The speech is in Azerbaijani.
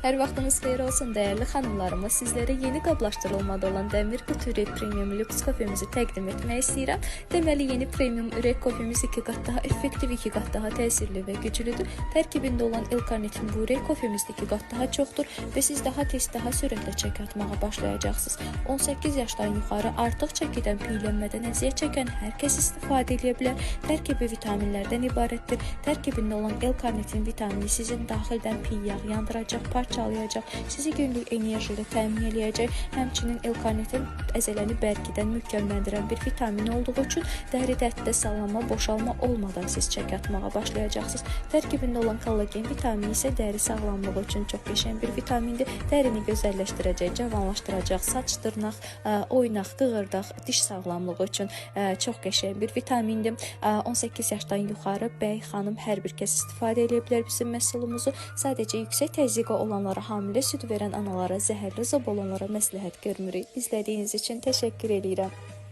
Hər vaxtınız xeyir olsun dəyərli xanımlarımız. Sizlərə yeni qablaşdırılmada olan Dəmir Qutu Ürək Premium Lüks kofemizi təqdim etmək istəyirəm. Deməli, yeni premium ürək kofemiz 2 qat daha effektiv, 2 qat daha təsirli və güclüdür. Tərkibində olan L-karnitin bu ürək kofemizdə 2 qat daha çoxdur və siz daha tez, daha sürətlə çəki atmağa başlayacaqsınız. 18 yaşdan yuxarı artıq çəkidən, piylənmədən əziyyət çəkən hər kəs istifadə edə bilər. Tərkibi vitaminlərdən ibarətdir. Tərkibində olan L-karnitin vitamini sizin daxildən piy yağ yandıracaq, parçalayacaq, sizi günlük enerji ilə təmin eləyəcək. Həmçinin L-karnitin əzələni bərkidən, möhkəmləndirən bir vitamin olduğu üçün dəridə ətdə sallanma, boşalma olmadan siz çəki atmağa başlayacaqsınız. Tərkibində olan kollagen vitamini isə dəri sağlamlığı üçün çox qəşəng bir vitamindir. Dərini gözəlləşdirəcək, cavanlaşdıracaq, saç, dırnaq, oynaq, qığırdaq, diş sağlamlığı üçün çox qəşəng bir vitamindir. 18 yaşdan yuxarı bəy, xanım hər bir kəs istifadə edə bilər bizim məhsulumuzu. Sadəcə yüksək təzyiqi olanlara, hamilə süd verən analara, zəhərli zob olanlara məsləhət görmürük. İzlədiyiniz üçün təşəkkür eləyirəm.